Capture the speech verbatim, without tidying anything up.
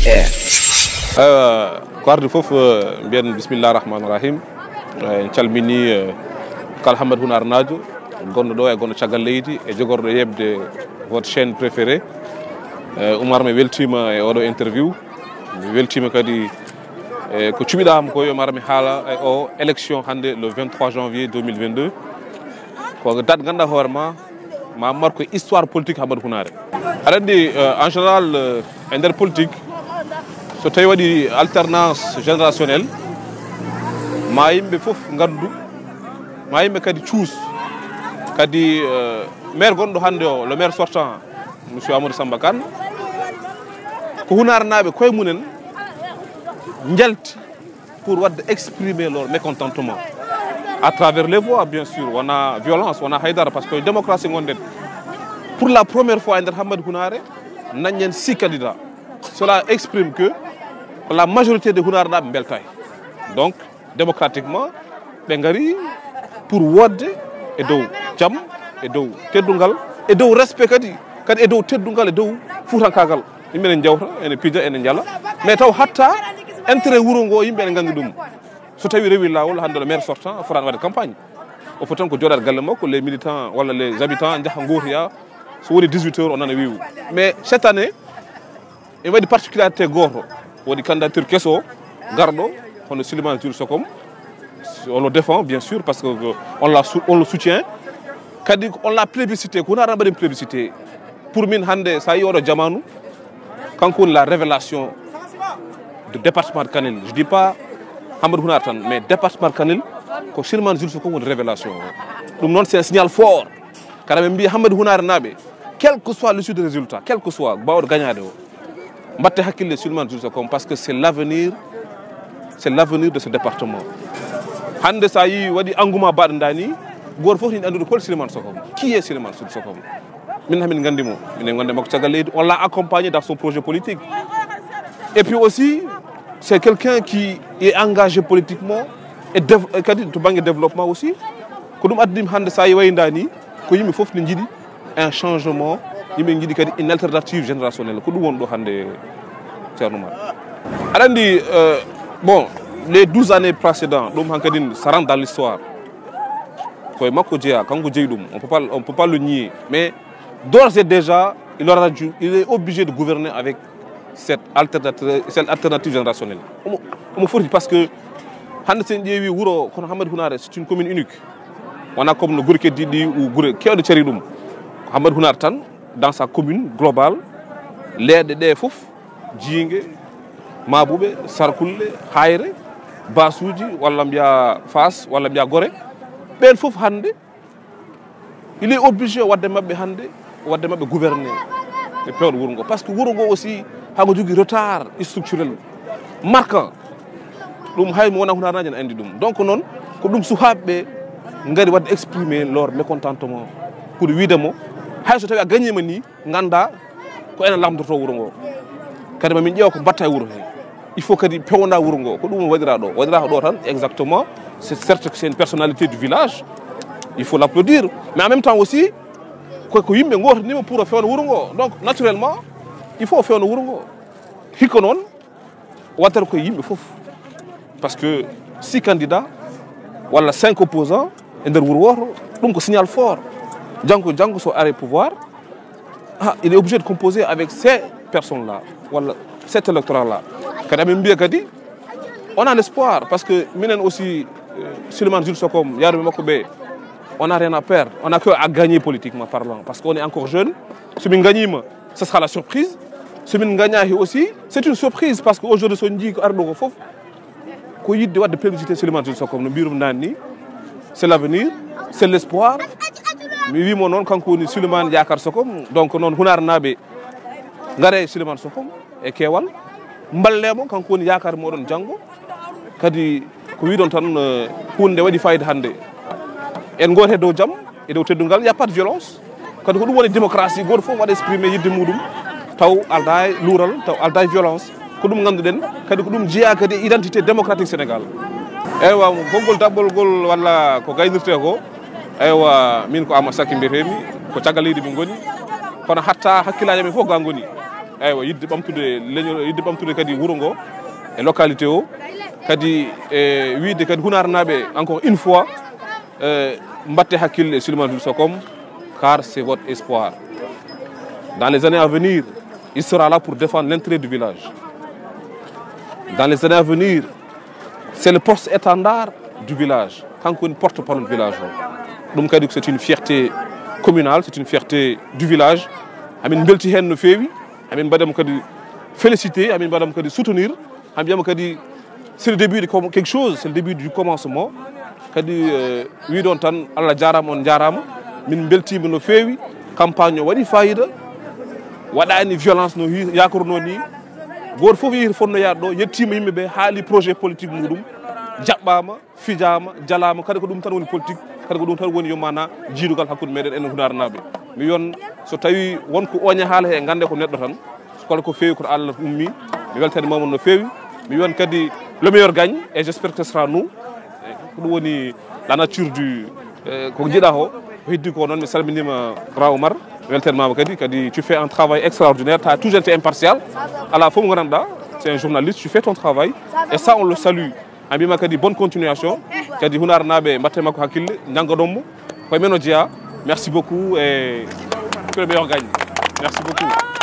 Eywa, ko ardi fof, eh, mbiyen bismillah rahman rahim. Eh, en calmini, eh, kala Hammadou Hounare Nadio, gonɗo ɗo e gonɗo caggal leydi e jogorɗo yeɓde votre chaîne préférée. Eh, Oumar, mi weltima e oɗo interview. Mi weltima kadi e ko cuɓiɗam ko yo mar mi haala e o élection hannde le vingt-trois janvier deux mille vingt-deux. Ko date ganduɗa hoore ma, ma mar ko histoire politique Hammadou Hounare. Aɗa andi, euh, en général, euh, e nder politique, so tawi waɗi alternance générationnelle, ma yimɓe fof ngandu, ma yimɓe kadi cuus. Kadi, euh, maire gonɗo hannde o, le maire sortant, monsieur Amadou Samba Kane, ko Hounare naaɓe koye mumen njalti pour wadde exprimer leur mécontentement à travers les voix, bien sûr. Wona violence, wona haydara, parce que démocratie gonɗen. Pour la première fois e nder Hammadou Hounare, dañen six candidats. Cela exprime que la majorité de Hounare naaɓe beltaaki. Donc, démocratiquement, ɓe ngari pour wodde e dow jam, e dow teddungal, e dow respect kadi, kadi e dow teddungal, e dow fuutankaagal. Yimɓe ene njawta, ene pija, ene njala, mais taw hatta intérêt wuro ngo yimɓe ene nganndi ɗum. So tawi rewi laawol, hannde le maire sortant fotaani waɗde campagne. O foti tan ko jooɗaade galle makko, les militants walla les habitants njaha ngootoya, so woni dix-huit heures o nana wiwu. Mais cette année, ene waɗi particularité gooto, waɗi candidature keso garɗo, hono Souleymane Jules Sokom. On le défend, bien sûr, parce que, euh, on l'a sou-, on le soutient. Kadi on l'a plébiscité, ko Hounare mbaɗi plébiscité. Pour min hannde, so a yi oɗo jamaanu, kanko woni la révélation du département de Kanel. Je dis pas Hammadou Hounare tan, mais département de Kanel, ko Souleymane Jules Sokom woni révélation o. Ɗum noon, c'est un signal fort. Kadi min mbiya Hammadou Hounare naaɓe, quel que soit l'issue de résultat, quel que soit baawɗo gañaade o, mbatte hakkille Souleymane Jules Sokom, parce que c'est l'avenir, c'est l'avenir de ce département. Hannde so a yi waɗi engouement baɗɗo ndaa ni, gooto fof ene anndude hol Souleymane Sokom. Qui est Souleymane Jules Sokom? Min hamin nganndi mo, minen ngonde makko caggal leydi, on l'a accompagné dans son projet politique. Et puis aussi, c'est quelqu'un qui est engagé politiquement et dév-, et kadi to bannge développement aussi. Ko ɗum addi hannde so a yi wayi ndaa ni, ko yimɓe fof ne njiɗi un changement, yimɓe njiɗi kadi une alternative générationnelle. Ko ɗum woni ɗo hannde, Ceerno Oumar. Aɗa anndi, euh, bon, les douze années précédentes, ɗum hankadi, ça rentre dans l'histoire. Koye makko jeyaa, kanko jeyi ɗum. On peut pas, on peut pas le nier. Mais d'ores et déjà, il aura dû, il est obligé de gouverner avec cette alternative, cette alternative générationnelle. Omo, omo foti, parce que hannde so en ƴeewi wuro kono Hammadou Hounare, c'est une commune unique. Wona comme no gure keddiiɗi ɗi, ou gure keewɗe cari ɗum. Ko Hammadou Hounare tan, dans sa commune globale, leeɗe ɗe fof, Jiinge, Maabuɓe, Sarkulle, Haayre, Baasuuji, walla mbiya Faas, walla mbiya Gore, ɓeen fof hannde, il est obligé waɗde maɓɓe hannde, waɗde maɓɓe gouverner e peewɗo wuro ngo. Parce que wuro ngo aussi, haa ngo jogii retard structurel marquant. Ɗum hay mo wonaa Hounare naajo ne anndi ɗum. Donc noon, ko ɗum suhaaɓe ɓe ngari waɗde exprimer leur mécontentement pour wiide mo, hay so tawi a gañiima ni, ngannda ko enen lamndotoo wuro ngo. Kadi ma min ƴeewa ko mbaɗta e wuro he. Il faut kadi pewnda wuro ngo. Ko ɗum waɗiraa ɗo. Waɗiraa ko ɗo tan, exactement. C'est certes que c'est une personnalité du village. Il faut l'applaudir. Mais en même temps aussi, ko, ko yimɓe ngootanima pour o fewna wuro ngo. Donc, naturellement, il faut o fewna wuro ngo. Hikka noon, waɗata ko yimɓe fof. Parce que six candidats, walla cinq opposants, e nder wuro wooto, ɗum ko signal fort. Janngo, janngo so ari pouvoir, ah, il est obligé de composer avec ces personnes-là, walla cet électorat-là. Kadi amin mbiya kadi, on a l'espoir, parce que minen aussi, euh, Souleymane Jules Sokom, yaaduɓe makko ɓe, on a rien à perdre, on a que à gagner politiquement parlant, parce qu'on est encore jeune. So min gañiima, ce sera la surprise. So min gañaaki aussi, c'est une surprise, parce que aujourd'hui, so njii ko ari ɗo ko fof, ko yiɗde waɗde plébiscité Souleymane Jules Sokom, no mbirum naan ni, c'est l'avenir, c'est l'espoir. Mi wiimo noon, kanko woni Souleymane Yaakaar Sokom. Donc noon, Hunaare naaɓe, ngare Souleymane Sokom e keewal, mballe mo, kanko woni yaakaar mooɗon janngo. Kadi ko wiɗon tan, eh, huunde nde waɗi fayida hannde. En ngootee dow jam, e dow teddungal, y a pas de violence. Kadi ko ɗum woni démocratie, gooto fof waɗa exprimer yiɗde muɗum, taw aldaa e luural, taw aldaa e violence. Ko ɗum ngannduɗen, kadi ko ɗum jeyaa kadi e identité démocratique Sénégal. Eywa, konngol daɓɓol ngol walla ko gaynirtee ko, eywa, min ko Ama Sakki mbiyeteemi, ko caggal leydi min ngoni, kono hatta hakkillaaji amen fof ga ngoni. Eywa, yidde ɓamtude leñol, yidde ɓamtude kadi wuro ngo e localité o, kadi e wiide kadi Hunaarnaaɓe, encore une fois, eh, mbatte hakkille e Souleymane Jules Sokom, car c'est votre espoir. Dans les années à venir, il sera là pour défendre l'intérêt du village. Dans les années à venir, c'est le porte-étendard du village. Kanko woni porte-parole village o. Ɗum kadi, c'est une fierté communale, c'est une fierté du village. Amin mbelti heen no feewi. Amin mbaɗamo kadi félicité, amin mbaɗamo kadi soutenir. Amin mbiyamo kadi, c'est le début de com-, quelque chose, c'est le début du commencement. Kadi, eh, wiɗon tan, Allah jaaraama, on jaaraama. Min mbeltiima no feewi. Campagne o waɗi fayida. Waɗaani violence no hi-, yaakornoo ni. Gooto fof yehi to fotnoo yaade ɗo, yettiima yimɓe ɓe, haali projet politique muɗum, jaɓɓaama, fijaama, jalaama. Kadi ko ɗum tan woni politique, kadi ko ɗum tan woni, yo maanaa, jiidugal hakkunde meɗen enen Hunaarnaaɓe. Mi wiyan, so tawi won ko ooña haala he, ngannde ko neɗɗo tan. So kala ko feewi, ko to Allah ummi. Mi weltanima mon no feewi. Mi wiyan kadi, le meilleur gagne, et j'espère que ce sera nous. Ko ɗum woni la nature du, eh, ko jiɗa o. Ko heddi ko noon, mi salminiima Grand Oumar. Mi weltanimama kadi, kadi tu fais un travail extraordinaire, tu as toujours été impartial. Alaa fof mo nganndanɗaa, c'est un journaliste, tu fais ton travail. Et ça, on le salue. En mbiyima kadi bonne continuation. Kadi Hunaarnaaɓe, mbatte makko hakkille, njanngaɗon mo. Koye men o jeyaa. Merci beaucoup et que le meilleur gagne. Merci beaucoup.